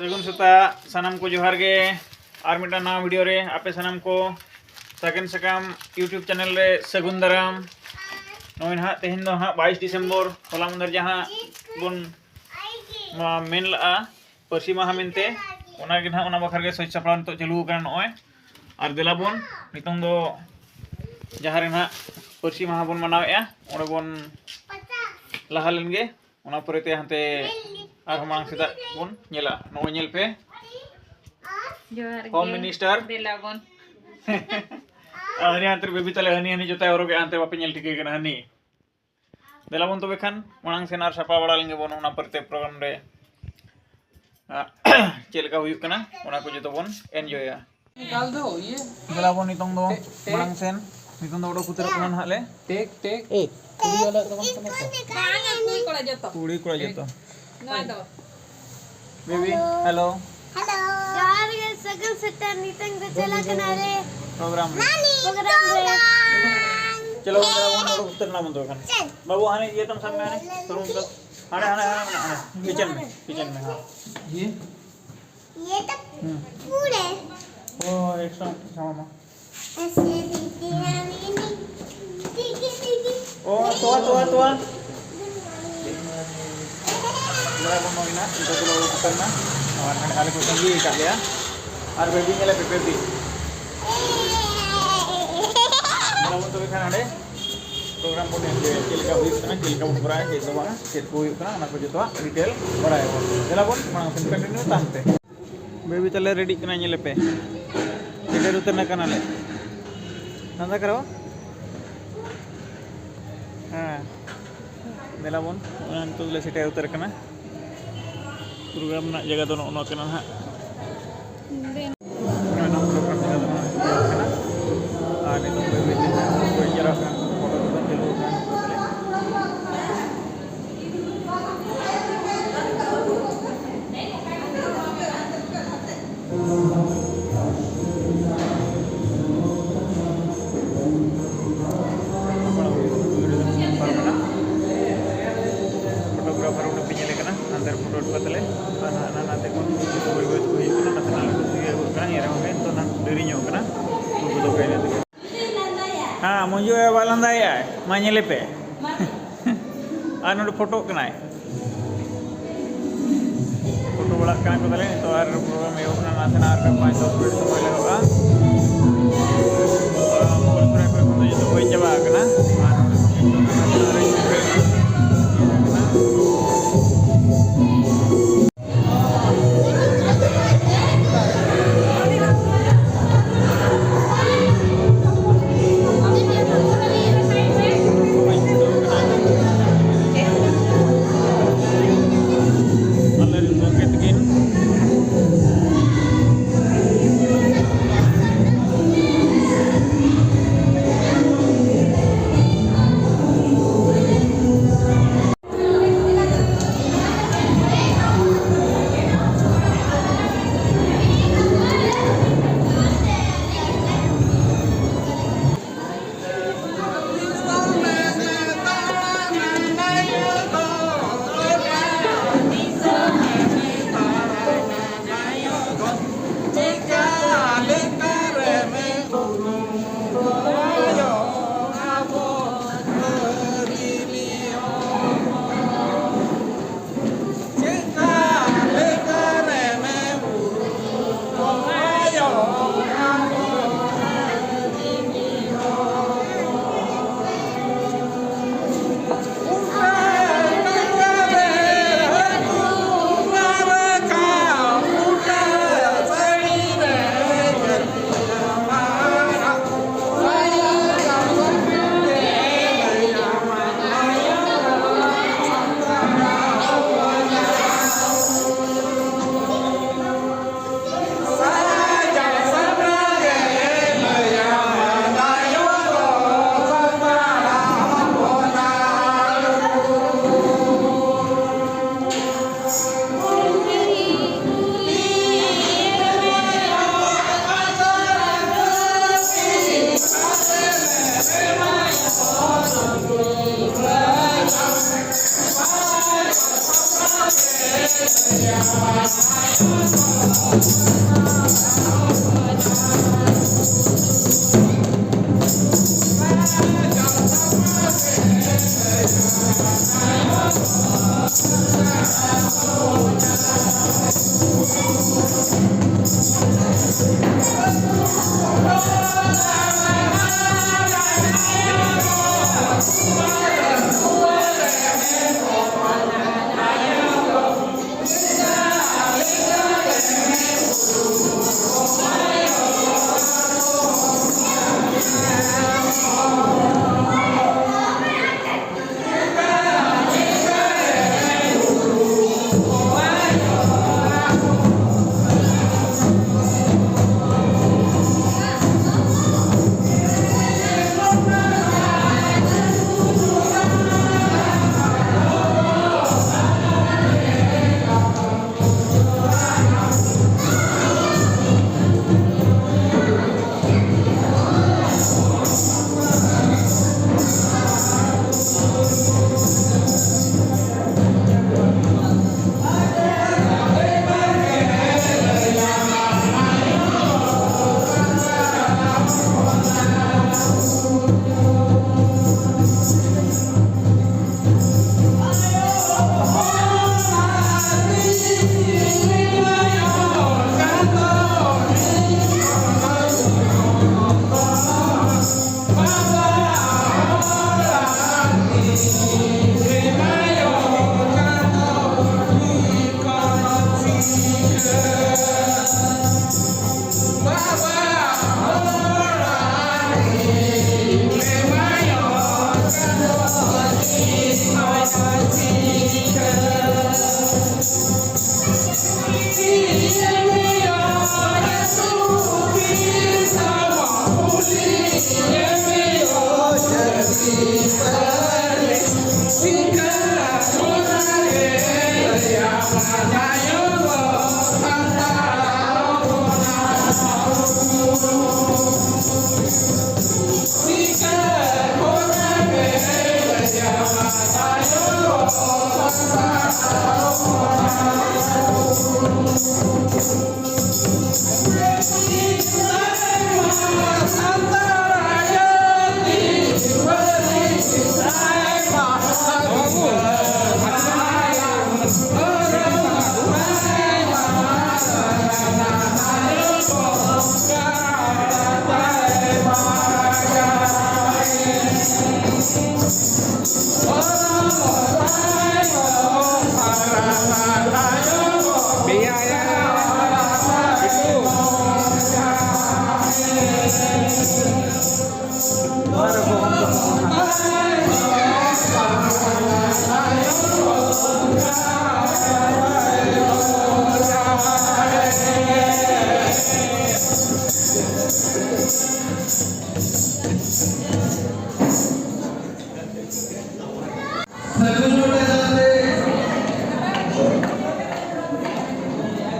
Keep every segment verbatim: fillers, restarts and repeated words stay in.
ᱥᱟᱹᱜᱩᱱ ᱥᱮᱛᱟᱜ, ᱥᱟᱱᱟᱢ ᱠᱚ ᱡᱚᱦᱟᱨ ᱜᱮ᱾ ᱟᱨ ᱢᱤᱫᱴᱟᱝ ᱱᱟᱣᱟ ᱵᱷᱤᱰᱤᱭᱳ ᱨᱮ ᱟᱯᱮ ᱥᱟᱱᱟᱢ ᱠᱚ ᱥᱟᱜᱮᱱ ᱥᱟᱠᱟᱢ YouTube ᱪᱮᱱᱮᱞ ᱨᱮ ᱥᱟᱹᱜᱩᱱ ᱫᱟᱨᱟᱢ᱾ ᱱᱚᱜᱼᱚᱭ ᱱᱟᱦᱟᱜ ᱛᱮᱦᱮᱧ ᱫᱚ ᱱᱟᱦᱟᱜ ᱵᱟᱭᱤᱥ ᱰᱤᱥᱮᱢᱵᱚᱨ, ᱦᱚᱞᱟ ᱢᱟᱦᱫᱮᱨ ᱡᱟᱦᱟᱸ ᱵᱚᱱ ᱱᱚᱣᱟ ᱢᱮᱱ ᱞᱟᱜᱼᱟ ᱯᱟᱹᱨᱥᱤ ᱢᱟᱦᱟ ᱢᱮᱱᱛᱮ, ᱚᱱᱟ ᱜᱮ ᱱᱟᱦᱟᱜ ᱚᱱᱟ ᱵᱟᱠᱷᱨᱟ ᱜᱮ ᱥᱟᱹᱡᱽ ᱥᱟᱯᱲᱟᱣ ᱱᱤᱛᱚᱜ ᱪᱟᱹᱞᱩ ᱟᱠᱟᱱᱟ ᱱᱚᱜᱼᱚᱭ᱾ ᱟᱨ ᱫᱮᱞᱟ ᱵᱚᱱ ᱱᱤᱛᱚᱝ ᱫᱚ ᱡᱟᱦᱟᱸ ᱨᱮ ᱱᱟᱦᱟᱜ ᱯᱟᱹᱨᱥᱤ ᱢᱟᱦᱟ ᱵᱚᱱ ᱢᱟᱱᱟᱣᱮᱫᱼᱟ, ᱚᱸᱰᱮ ᱵᱚᱱ ᱞᱟᱦᱟ ᱞᱮᱱ ᱜᱮ᱾ ᱚᱱᱟ ᱯᱚᱨᱮᱛᱮ ᱦᱟᱱᱛᱮ ᱟᱨᱦᱚᱸ ᱢᱟᱲᱟᱝ ᱥᱮᱫᱟᱜ ᱵᱚᱱ ᱧᱮᱞᱟ᱾ ᱱᱚᱜᱼᱚᱭ ᱧᱮᱞ ᱯᱮ, ᱡᱚᱦᱟᱨ ᱦᱳᱢ ᱜᱮ᱾ ᱢᱤᱱᱤᱥᱴᱟᱨ᱾ ᱫᱮᱞᱟ ᱵᱚᱱ᱾ ᱟᱨ ᱦᱟᱹᱱᱤ ᱦᱟᱱᱛᱮ ᱨᱮ ᱵᱮᱵᱤ ᱛᱟᱞᱮ, ᱦᱟᱹᱱᱤ ᱦᱟᱹᱱᱤ ᱡᱚᱛᱚᱭ ᱦᱚᱨᱚᱜᱮᱜᱼᱟ, ᱦᱟᱱᱛᱮ ᱵᱟᱯᱮ ᱧᱮᱞ ᱴᱷᱤᱠᱟᱹ ᱠᱟᱱᱟ ᱦᱟᱹᱱᱤ᱾ ᱫᱮᱞᱟ ᱵᱚᱱ ᱛᱚᱵᱮ ᱠᱷᱟᱱ ᱢᱟᱲᱟᱝ ᱥᱮᱱ ᱟᱨ ᱥᱟᱯᱲᱟᱣ ᱵᱟᱲᱟ ᱞᱮᱱ ᱜᱮᱵᱚᱱ ᱚᱱᱟ ᱯᱚᱨᱮᱛᱮ ᱯᱨᱳᱜᱨᱟᱢ ᱨᱮ, ᱟᱸ, ᱪᱮᱫ ᱞᱮᱠᱟ ᱦᱩᱭᱩᱜ ᱠᱟᱱᱟ ᱚᱱᱟ ᱠᱚ ᱡᱚᱛᱚ ᱵᱚᱱ ᱮᱱᱡᱚᱭᱟ᱾ निकाल दो ये। ᱫᱮᱞᱟ ᱵᱚᱱ ᱱᱤᱛᱚᱝ ᱫᱚ ᱢᱟᱲᱟᱝ ᱥᱮᱱ, ᱱᱤᱛᱚᱝ ᱫᱚ ᱚᱰᱚᱠ ᱩᱛᱟᱹᱨᱚᱜ ᱠᱟᱱᱟ ᱱᱟᱦᱟᱜ ᱞᱮ᱾ ᱴᱮᱠ ᱴᱮᱠ। ᱠᱩᱲᱤ ᱵᱟᱞᱟ ᱫᱚ ᱵᱟᱝ ᱠᱟᱱᱟ ᱛᱚ? ᱵᱟᱝᱟ, ᱠᱩᱲᱤ ᱠᱚᱲᱟ ᱡᱚᱛᱚ᱾ ᱠᱩᱲᱤ ᱠᱚᱲᱟ ᱡᱚᱛᱚ᱾ ᱱᱚᱣᱟ ᱫᱚ᱾ Baby, hello. ᱡᱚᱦᱟᱨ ᱜᱮ, ᱥᱟᱹᱜᱩᱱ ᱥᱮᱛᱟᱜ᱾ ᱱᱤᱛᱚᱝ ᱫᱚ ᱪᱟᱞᱟᱜ ᱠᱟᱱᱟ ᱞᱮ ᱯᱨᱳᱜᱨᱟᱢ ᱨᱮ᱾ ᱯᱨᱳᱜᱨᱟᱢ ᱨᱮ᱾ ᱪᱚᱞᱚ ᱫᱮᱞᱟ ᱵᱚᱱ ᱚᱰᱚᱠ ᱩᱛᱟᱹᱨ ᱮᱱᱟ ᱵᱚᱱ ᱛᱚᱵᱮ ᱠᱷᱟᱱ᱾ ᱵᱟᱹᱵᱩ ᱦᱟᱱᱮ ᱤᱭᱟᱹ ᱛᱟᱢ ᱥᱟᱵ ᱢᱮ, ᱦᱟᱱᱮ ᱛᱚᱨᱢᱩᱡᱽ ᱫᱚ᱾ ᱦᱟᱱᱮ, ᱦᱟᱱᱮ, ᱦᱟᱱᱮ ᱢᱮᱱᱟᱜᱼᱟ, ᱦᱟᱱᱮ᱾ ᱯᱤᱪᱷᱚᱱ ᱢᱮ, ᱯᱤᱪᱷᱚᱱ ᱢᱮ, ᱦᱮᱸ᱾ ये ये तो पूरे। ᱚ, ᱮᱠᱥᱚ ᱥᱟᱢᱟᱢᱟ᱾ ऐसे दीदी रानी ने दीदी दीदी। ᱚ, ᱛᱚᱣᱟ, ᱛᱚᱣᱟ, ᱛᱚᱣᱟ᱾ ᱫᱮᱞᱟ ᱵᱚᱱ ᱱᱚᱜᱼᱚᱭ ᱱᱟ, ᱱᱤᱛᱚᱜ ᱫᱚᱞᱮ ᱩᱰᱩᱠ ᱩᱛᱟᱹᱨ ᱮᱱᱟ᱾ ᱟᱨ ᱦᱟᱸᱰᱮ ᱟᱞᱮ ᱠᱚ ᱛᱟᱺᱜᱤ ᱟᱠᱟᱫ ᱞᱮᱭᱟ᱾ ᱟᱨ ᱵᱮᱵᱤ ᱧᱮᱞᱮ ᱯᱮ, ᱵᱮᱵᱤ᱾ ᱫᱮᱞᱟ ᱵᱚᱱ ᱛᱚᱵᱮ ᱠᱷᱟᱱ ᱦᱟᱸᱰᱮ ᱯᱨᱳᱜᱨᱟᱢ ᱵᱚᱱ ᱮᱱᱡᱚᱭᱟ, ᱪᱮᱫ ᱞᱮᱠᱟ ᱦᱩᱭᱩᱜ ᱠᱟᱱᱟ, ᱪᱮᱫ ᱞᱮᱠᱟ ᱵᱚᱱ ᱠᱚᱨᱟᱣᱟ, ᱪᱮᱫ ᱫᱚ ᱵᱟᱝᱟ, ᱪᱮᱫ ᱠᱚ ᱦᱩᱭᱩᱜ ᱠᱟᱱᱟ, ᱚᱱᱟ ᱠᱚ ᱡᱚᱛᱚᱣᱟᱜ ᱰᱤᱴᱮᱞ ᱵᱟᱲᱟᱭᱟᱵᱚᱱ᱾ ᱫᱮᱞᱟ ᱵᱚᱱ ᱢᱟᱲᱟᱝ ᱥᱮᱱ ᱠᱚᱱᱴᱤᱱᱤᱭᱩ ᱛᱟᱦᱮᱱ ᱯᱮ᱾ ᱵᱮᱵᱤ ᱛᱟᱞᱮ ᱨᱮᱰᱤᱜ ᱠᱟᱱᱟ, ᱧᱮᱞᱮ ᱯᱮ᱾ ᱥᱮᱴᱮᱨ ᱩᱛᱟᱹᱨ ᱟᱠᱟᱱᱟᱞᱮ᱾ ᱱᱟᱱᱫᱟ ᱠᱟᱨᱚ? ᱦᱮᱸ᱾ ᱫᱮᱞᱟ ᱵᱚᱱ, ᱱᱤᱛᱚᱜ ᱫᱚᱞᱮ ᱥᱮᱴᱮᱨ ᱩᱛᱟᱹᱨ ᱟᱠᱟᱱᱟ᱾ ᱯᱨᱳᱜᱨᱟᱢ ᱨᱮᱱᱟᱜ ᱡᱟᱭᱜᱟ ᱫᱚ ᱱᱚᱜᱼᱚ ᱱᱚᱣᱟ ᱠᱟᱱᱟ ᱱᱟᱦᱟᱜ᱾ ᱱᱚᱜᱼᱚᱭ ᱱᱚᱣᱟ ᱯᱨᱳᱜᱨᱟᱢ ᱡᱟᱭᱜᱟ ᱫᱚ ᱱᱚᱜᱼᱚᱭ ᱱᱚᱣᱟ ᱠᱟᱱᱟ᱾ ᱟᱨ ᱱᱤᱛᱚᱝ ᱵᱟᱹᱭ ᱵᱟᱹᱭ ᱛᱮ ᱱᱟᱦᱟᱜ ᱠᱚ ᱡᱟᱣᱨᱟᱜ ᱠᱟᱱᱟ, ᱯᱷᱳᱴᱳ ᱠᱚ ᱪᱟᱹᱞᱩ ᱟᱠᱟᱱᱟ᱾ ᱯᱷᱳᱴᱳᱜᱨᱟᱯᱷᱟᱨ ᱩᱱᱤ ᱯᱮ ᱧᱮᱞᱮ ᱠᱟᱱᱟ, ᱦᱟᱱᱛᱮ ᱨᱮ ᱯᱷᱳᱴᱳ ᱦᱚᱴᱚ ᱠᱟᱛᱮ ᱞᱮ ᱟᱨ ᱦᱟᱱᱟ ᱱᱟᱛᱮ ᱠᱷᱚᱱ ᱢᱚᱡᱚᱜ ᱮ ᱵᱟᱭ ᱞᱟᱸᱫᱟᱭᱮᱫᱼᱟᱭ, ᱢᱟ ᱧᱮᱞᱮ ᱯᱮ᱾ ᱟᱨ ᱱᱚᱰᱮ ᱯᱷᱳᱴᱳᱜ ᱠᱟᱱᱟᱭ, ᱯᱷᱳᱴᱳ ᱵᱟᱲᱟᱜ ᱠᱟᱱᱟ ᱠᱚ ᱛᱟᱞᱮ᱾ ᱱᱤᱛᱚᱜ ᱟᱨ ᱯᱨᱳᱜᱨᱟᱢ ᱮᱦᱚᱵ ᱮᱱᱟ, ᱱᱟᱥᱮᱱᱟᱜ ᱟᱨ ᱯᱟᱸᱪ ᱫᱚᱥ ᱢᱤᱱᱤᱴ ᱥᱚᱢᱚᱭ ᱞᱟᱜᱟᱜᱼᱟ᱾ ᱯᱷᱩᱞ ᱥᱯᱨᱮ ᱠᱚᱨᱮ ᱠᱷᱚᱱ ᱫᱚ ᱡᱚᱛᱚ ᱦᱩᱭ ᱪᱟᱵᱟ ᱟᱠᱟᱱᱟ᱾ ᱟᱨ ᱱᱚᱰᱮ ᱠᱷᱚᱱ ᱡᱚᱛᱚ ᱱᱟᱥᱮᱱᱟᱜ ᱨᱮ ᱟᱞᱮ ᱨᱮᱱ ᱜᱚᱢᱠᱮ ᱛᱟᱹᱠᱤᱱ᱾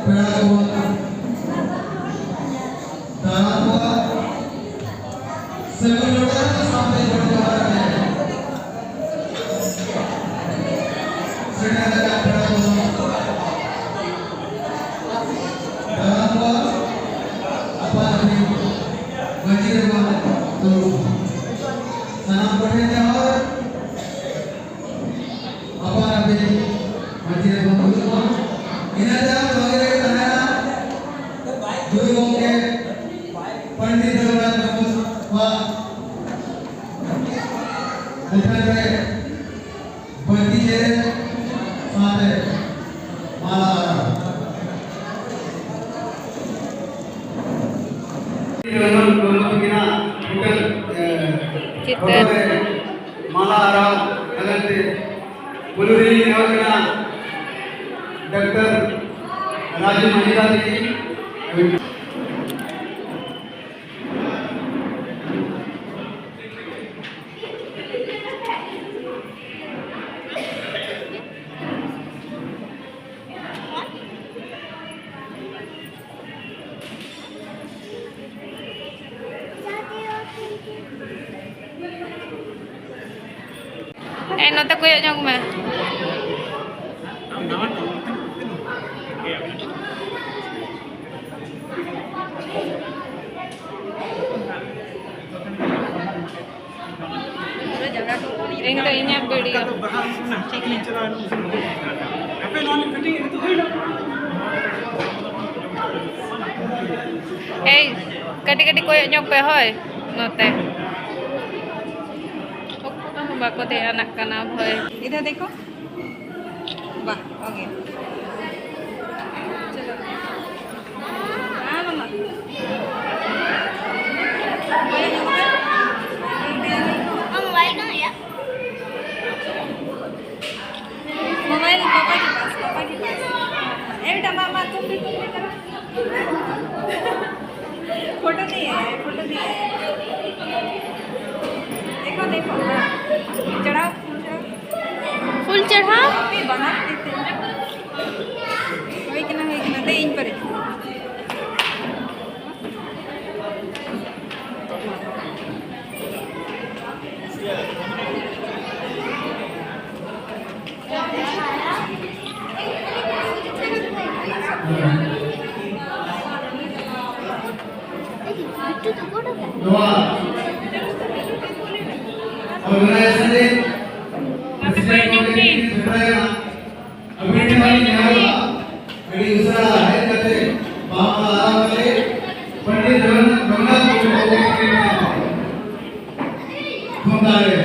ᱯᱮᱲᱟ ᱠᱚᱵᱚᱱ ᱫᱟᱨᱟᱢ ᱠᱚᱣᱟ᱾ ᱥᱟᱹᱜᱩᱱ ᱡᱚᱦᱟᱨ ᱥᱟᱶᱛᱮ ᱡᱚᱦᱟᱨ ᱠᱟᱛᱮ ᱥᱮᱴᱮᱨ ᱟᱠᱟᱱ ᱯᱮᱲᱟ ᱠᱚᱵᱚᱱ ᱫᱟᱨᱟᱢ ᱠᱚᱣᱟ᱾ ᱟᱯᱟᱱ ᱟᱹᱯᱤᱱ ᱢᱟᱹᱡᱷᱤ ᱨᱮᱵᱚᱱ ᱫᱩᱲᱩᱵ ᱢᱟ᱾ ᱥᱟᱱᱟᱢ ᱠᱚᱴᱷᱮᱱ ᱡᱚᱦᱟᱨ᱾ ᱟᱯᱟᱱ ᱟᱹᱯᱤᱱ ᱢᱟᱹᱡᱷᱤ ᱨᱮᱵᱚᱱ ᱫᱩᱲᱩᱵ ᱢᱟ᱾ ᱤᱱᱟᱹ ᱛᱟᱭᱚᱢ ᱵᱟᱹᱜᱤ ᱨᱮᱜᱮ ᱛᱟᱦᱮᱱᱟ ᱜᱩᱨᱩ ᱜᱚᱢᱠᱮ ᱯᱚᱱᱰᱤᱛ ᱨᱚᱜᱷᱩᱱᱟᱛᱷ ᱢᱩᱨᱢᱩᱣᱟᱜ ᱢᱩᱴᱷᱟᱹᱱ ᱨᱮ ᱵᱟᱹᱛᱤ ᱡᱮᱨᱮᱫ ᱥᱟᱶᱛᱮ ᱢᱟᱞᱟ ᱟᱨᱟᱣ᱾ ᱨᱚᱜᱷᱩᱱᱟᱛᱷ ᱢᱩᱨᱢᱩ ᱛᱟᱹᱠᱤᱱᱟᱜ ᱢᱩᱴᱷᱟᱹᱱ, ᱮ, ᱪᱤᱛᱟᱹᱨ᱾ ᱯᱷᱳᱴᱳ ᱨᱮ ᱢᱟᱞᱟ ᱟᱨᱟᱣ ᱞᱟᱹᱜᱤᱫ ᱛᱮ ᱯᱩᱭᱞᱩ ᱨᱮᱞᱤᱧ ᱱᱮᱦᱚᱨ ᱠᱟᱱᱟ ᱰᱟᱠᱛᱟᱨ ᱨᱟᱡᱩ ᱢᱟᱹᱡᱷᱤ ᱫᱟ ᱛᱟᱹᱠᱤᱱ᱾ ᱮᱭ, ᱱᱚᱛᱮ ᱠᱚᱭᱚᱜ ᱧᱚᱜ ᱢᱮ᱾ ᱤᱧ ᱫᱚ ᱤᱧᱟᱹᱜ video᱾ ᱮᱭ, ᱠᱟᱹᱴᱤᱡ ᱠᱟᱹᱴᱤᱡ ᱠᱚᱭᱚᱜ ᱧᱚᱜ ᱯᱮ, ᱦᱳᱭ, ᱱᱚᱛᱮ᱾ ᱚᱠᱚᱭ ᱦᱚᱸ ᱵᱟᱠᱚ ᱫᱷᱮᱭᱟᱱᱟᱜ ᱠᱟᱱᱟ, ᱵᱷᱟᱹᱭ᱾ ᱤᱫᱷᱟᱨ ᱫᱮᱠᱷᱳ᱾ वाह, हो गया। चलो। हाँ, मम्मा। मोबाइल कहाँ है? मोबाइल पापा के पास, पापा के पास। ए बेटा, मामा, तुम भी, तुम भी करो। फोटो नहीं है, फोटो नहीं है। देखो, देखो, हाँ। चढ़ाओ, फूल चढ़ाओ। फूल चढ़ाओ। अभी बना देते हैं। ᱱᱚᱣᱟ organization ᱨᱮᱱ president committee ᱨᱮᱱ ᱥᱮᱴᱮᱨ ᱟᱠᱟᱱᱟ᱾ ᱟᱹᱵᱤᱱ ᱴᱷᱮᱱ ᱞᱤᱧ ᱱᱮᱦᱚᱨᱚᱜᱼᱟ, ᱟᱹᱰᱤ ᱩᱥᱟᱹᱨᱟ ᱦᱮᱡ ᱠᱟᱛᱮ ᱵᱟᱦᱟ ᱢᱟᱞᱟ ᱟᱨᱟᱣ ᱠᱟᱛᱮ ᱯᱚᱱᱰᱤᱛ ᱨᱚᱜᱷᱩᱱᱟᱛᱷ ᱢᱩᱨᱢᱩ ᱟᱵᱚ ᱠᱚ ᱴᱷᱮᱱ ᱠᱷᱚᱱ ᱫᱟᱲᱮ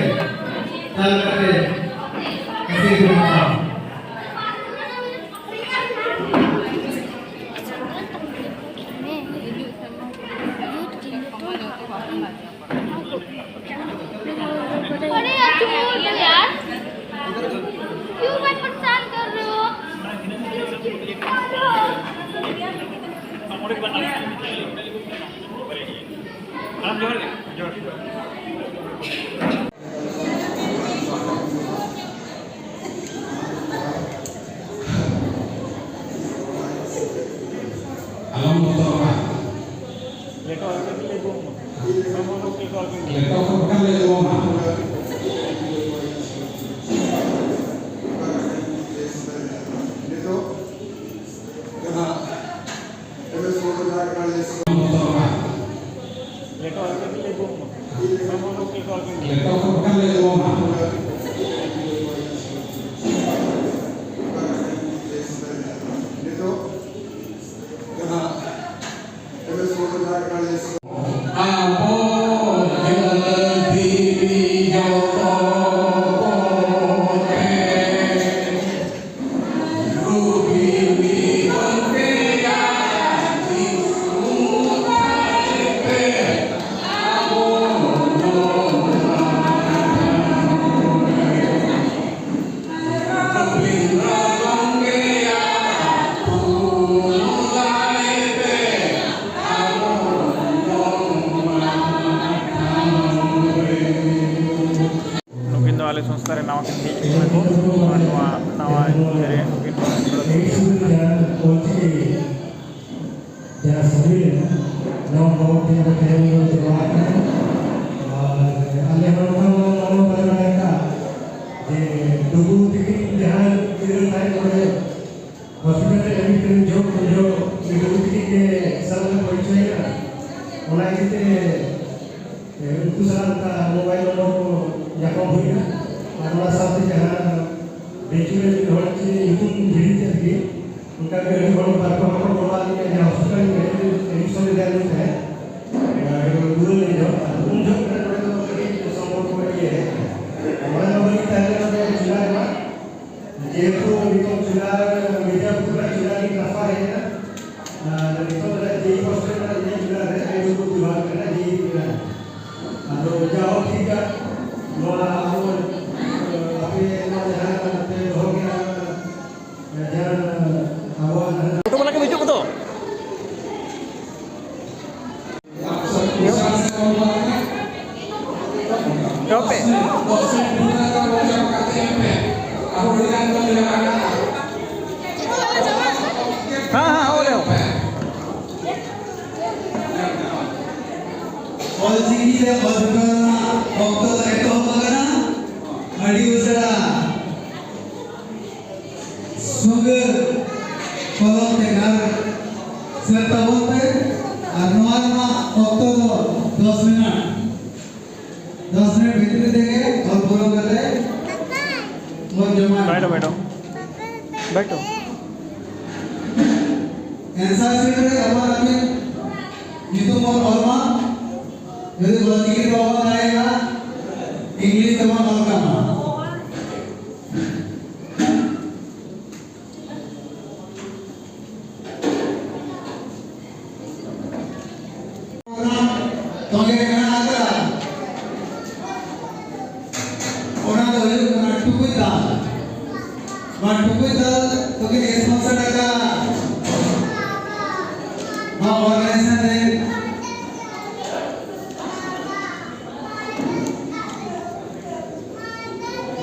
ᱪᱟᱞ ᱠᱟᱛᱮ ᱟᱹᱥᱤᱨᱵᱟᱫᱽ ᱦᱟᱛᱟᱣ᱾ अरे यार, चुप हो जा यार। क्यों भाई परेशान कर रहे हो? ᱟᱞᱚᱢ ᱵᱚᱛᱚᱨᱚᱜᱼᱟ᱾ ᱞᱮᱴᱚ ᱠᱚ ᱵᱟᱠᱷᱟᱱ ᱞᱮ ᱡᱚᱢᱟ᱾ ᱱᱤᱛᱚᱜ ᱡᱟᱦᱟᱸ ᱮᱢ ᱮᱥ ᱠᱚ ᱡᱟᱦᱟᱸ ᱠᱟᱱᱟ, ᱞᱮᱴᱚ ᱞᱮᱴᱚ ᱠᱚ ᱵᱟᱠᱷᱟᱱ ᱞᱮ ᱡᱚᱢᱟ᱾ ᱱᱤᱛᱚᱜ ᱡᱟᱦᱟᱸ ᱟᱵᱚ ᱡᱟᱹᱛᱤ ᱡᱚᱛᱚ ᱠᱚᱛᱮ ᱨᱩᱜᱤ ᱢᱤᱫ ᱯᱮᱭᱟ ᱫᱤᱥᱩ ᱛᱮ ᱟᱵᱚ ᱱᱚᱣᱟ ᱱᱩᱠᱤᱱ ᱫᱚ ᱟᱞᱮ ᱥᱚᱝᱥᱛᱷᱟ ᱨᱮ ᱱᱟᱣᱟ ᱠᱤᱱ ᱦᱮᱡ ᱠᱟᱱᱟ ᱠᱚ᱾ ᱟᱨ ᱱᱚᱣᱟ ᱱᱟᱣᱟ ᱤᱭᱟᱹ ᱨᱮ ᱱᱩᱠᱤᱱ ᱫᱚ ᱡᱟᱦᱟᱸ ᱥᱤᱵᱤᱞ ᱮᱱᱟ, ᱱᱚᱣᱟ ᱵᱟᱵᱚᱫ ᱛᱮ ᱟᱵᱚ ᱛᱮᱦᱮᱧ ᱵᱚᱱ ᱪᱟᱞᱟᱜ ᱠᱟᱱᱟ᱾ ᱟᱨ ᱟᱞᱮ ᱦᱚᱸ ᱱᱚᱝᱠᱟ ᱵᱚᱱ ᱢᱟᱱᱟᱣ ᱵᱟᱲᱟ ᱟᱠᱟᱫ ᱡᱮ ᱰᱩᱵᱩ ᱛᱤᱠᱤᱱ ᱡᱟᱦᱟᱸ ᱜᱤᱫᱽᱨᱟᱹ ᱛᱟᱦᱮᱸ ᱠᱚᱨᱮ ᱦᱚᱥᱯᱤᱴᱟᱞ ᱨᱮ ᱮᱰᱢᱤᱴ ᱠᱟᱛᱮ ᱡᱚᱢ ᱠᱚ ᱚᱱᱟ ᱤᱫᱤ ᱛᱮ, ᱮ, ᱩᱱᱠᱩ ᱥᱟᱞᱟᱜ ᱚᱱᱠᱟ ᱢᱳᱵᱟᱭᱤᱞ ᱱᱚᱢᱵᱚᱨ ᱠᱚ ᱧᱟᱯᱟᱢ ᱦᱩᱭᱱᱟ᱾ ᱟᱨ ᱚᱱᱟ ᱥᱟᱶᱛᱮ ᱡᱟᱦᱟᱸ ᱵᱮᱝᱠ ᱨᱮ ᱢᱤᱫ ᱦᱚᱲ ᱪᱮ ᱧᱩᱛᱩᱢ ᱦᱤᱲᱤᱧ ᱠᱮᱫ ᱜᱮ, ᱚᱱᱠᱟ ᱜᱮ ᱟᱹᱰᱤ ᱦᱚᱲ ᱵᱟᱨ ᱯᱮ ᱦᱚᱲ ᱠᱚ ᱜᱚᱲᱚᱣᱟᱫ ᱞᱤᱧᱟ, ᱡᱟᱦᱟᱸ ᱦᱚᱥᱯᱤᱴᱟᱞ ᱨᱮ ᱮᱰᱢᱤᱥᱚᱱ ᱞᱮᱫᱮᱭᱟ ᱩᱱᱤ ᱛᱟᱦᱮᱸᱫ, ᱟᱨ ᱨᱩᱣᱟᱹ ᱞᱮᱱ ᱡᱚᱦᱚᱜ, ᱟᱨ ᱩᱱ ᱡᱚᱦᱚᱜ ᱠᱷᱚᱱᱟᱜ ᱱᱚᱰᱮ ᱫᱚ ᱠᱟᱹᱴᱤᱡ ᱥᱚᱢᱯᱚᱨᱠᱚ ᱤᱭᱟᱹ ᱦᱮᱡ ᱮᱱᱟ᱾ ᱢᱚᱬᱮ ᱱᱚᱢᱵᱚᱨ ᱤᱧ ᱛᱟᱦᱮᱸ ᱠᱟᱱᱟ ᱱᱚᱰᱮ ᱡᱮᱞᱟ ᱨᱮᱢᱟ, ᱡᱮᱦᱮᱛᱩ ᱱᱤᱛᱚᱜ ᱡᱮᱞᱟ, ᱢᱤᱫᱽᱱᱟᱯᱩᱨ ᱠᱷᱚᱱᱟᱜ ᱡᱮᱞᱟ ᱨᱤᱧ transfer ᱦᱮᱡ ᱮᱱᱟ, ᱟᱨ ᱱᱤᱛᱚᱜ ᱫᱚ ᱡᱮ ᱦᱳᱥᱴᱮᱞ ᱨᱮ ᱤᱧᱟᱹᱜ ᱡᱮᱞᱟ ᱨᱮ ᱟᱭᱩᱨᱵᱮᱫ ᱵᱤᱵᱷᱟᱜᱽ ᱨᱮ ᱡᱮ ᱤ ᱨᱮ᱾ ᱟᱫᱚ ᱡᱟᱭᱦᱳᱠ ᱴᱷᱤᱠ ᱜᱮᱭᱟ, ᱱᱚᱣᱟ ᱟᱵᱚ, ᱟᱯᱮ ᱱᱚᱣᱟ ᱡᱟᱦᱟᱸ ᱯᱮ ᱫᱚᱦᱚ ᱠᱮᱫᱟ, ᱡᱟᱦᱟᱸ ᱟᱵᱚᱣᱟᱜ ᱡᱟᱦᱟᱸ ᱯᱷᱳᱴᱳ ᱵᱟᱞᱟ ᱠᱚ ᱦᱤᱡᱩᱜ ᱠᱚᱫᱚ᱾ ᱮᱦᱚᱵ ᱯᱮ᱾ ᱦᱮᱸ, ᱦᱮᱸ, ᱦᱚᱦᱚ ᱞᱮᱢ᱾ ᱚᱞᱪᱤᱠᱤ ᱨᱮ ᱚᱞ ᱯᱟᱲᱦᱟᱣ ᱨᱮᱱᱟᱜ ᱚᱠᱛᱚ ᱫᱚ ᱮᱛᱚᱦᱚᱵ ᱟᱠᱟᱱᱟ᱾ ᱟᱹᱰᱤ ᱩᱥᱟᱹᱨᱟ ᱥᱩᱜᱟᱹᱨ ᱠᱚᱞᱚᱢ ᱛᱮ ᱜᱟᱨ ᱥᱟᱹᱛ ᱛᱟᱵᱚᱱ ᱯᱮ᱾ ᱟᱨ ᱱᱚᱣᱟ ᱨᱮᱱᱟᱜ ᱚᱠᱛᱚ ᱫᱚ ᱫᱚᱥ ᱢᱤᱱᱤᱴ᱾ ᱫᱚᱥ ᱢᱤᱱᱤᱴ ᱵᱷᱤᱛᱨᱤ ᱛᱮᱜᱮ ᱚᱞ ᱯᱩᱨᱟᱹᱣ ᱠᱟᱛᱮ ᱵᱚᱱ ᱡᱚᱢᱟ᱾ ᱵᱮᱴᱷᱚ, ᱵᱮᱴᱷᱚ᱾ ᱵᱮᱴᱷᱚ᱾ ᱮᱱᱥᱟᱨ ᱥᱤᱴ ᱨᱮ ᱟᱯᱟᱱ ᱟᱹᱯᱤᱱ ᱧᱩᱛᱩᱢ ᱵᱚᱱ ᱚᱞ ᱢᱟ᱾ ᱡᱩᱫᱤ ᱚᱞᱪᱤᱠᱤ ᱛᱮ ᱵᱟᱵᱚᱱ ᱫᱟᱲᱮᱭᱟᱜᱼᱟ, ᱤᱝᱞᱤᱥ ᱛᱮᱵᱚᱱ ᱚᱞ ᱠᱟᱜ ᱢᱟ᱾ ᱛᱚᱸᱜᱮ ᱨᱮ ᱢᱮᱱᱟᱜ ᱟᱠᱟᱫᱟ᱾ ᱚᱱᱟ ᱫᱚ ᱦᱩᱭᱩᱜ ᱠᱟᱱᱟ ᱴᱩᱠᱩᱡ ᱫᱟᱞ᱾ ᱱᱚᱣᱟ ᱴᱩᱠᱩᱡ ᱫᱟᱞ ᱫᱚᱠᱤᱱ sponsor ᱟᱠᱟᱫ ᱱᱚᱣᱟ organization ᱨᱮᱱ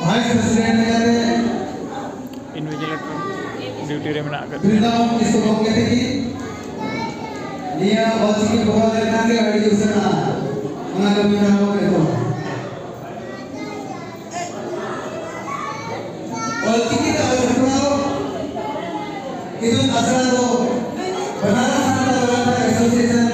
vice president ᱞᱮᱠᱟᱛᱮ invigilator duty ᱨᱮ ᱢᱮᱱᱟᱜ ᱟᱠᱟᱫ ᱞᱤᱧᱟ᱾ ᱵᱨᱤᱱᱫᱟᱵᱚᱱ ᱠᱤᱥᱠᱩ ᱜᱚᱢᱠᱮ ᱛᱤᱠᱤᱱ ᱱᱤᱭᱟᱹ ᱚᱞᱪᱤᱠᱤ ᱯᱨᱳᱜᱨᱟᱢ ᱞᱮᱠᱷᱟᱱ ᱜᱮ ᱟᱹᱰᱤ ᱩᱥᱟᱹᱨᱟ ᱚᱱᱟ ᱠᱟᱹᱢᱤ ᱦᱚᱨᱟ ᱵᱚᱱ ᱮᱛᱚᱦᱚᱵᱟ᱾ ᱚᱞᱪᱤᱠᱤ ᱛᱮ ᱚᱞ ᱥᱟᱯᱲᱟᱣ ᱤᱛᱩᱱ ᱟᱥᱲᱟ ᱫᱚ ᱵᱟᱱᱟᱨᱚᱥ ᱥᱟᱱᱛᱟᱲ ᱣᱮᱞᱯᱷᱮᱭᱟᱨ ᱮᱥᱳᱥᱤᱭᱮᱥᱚᱱ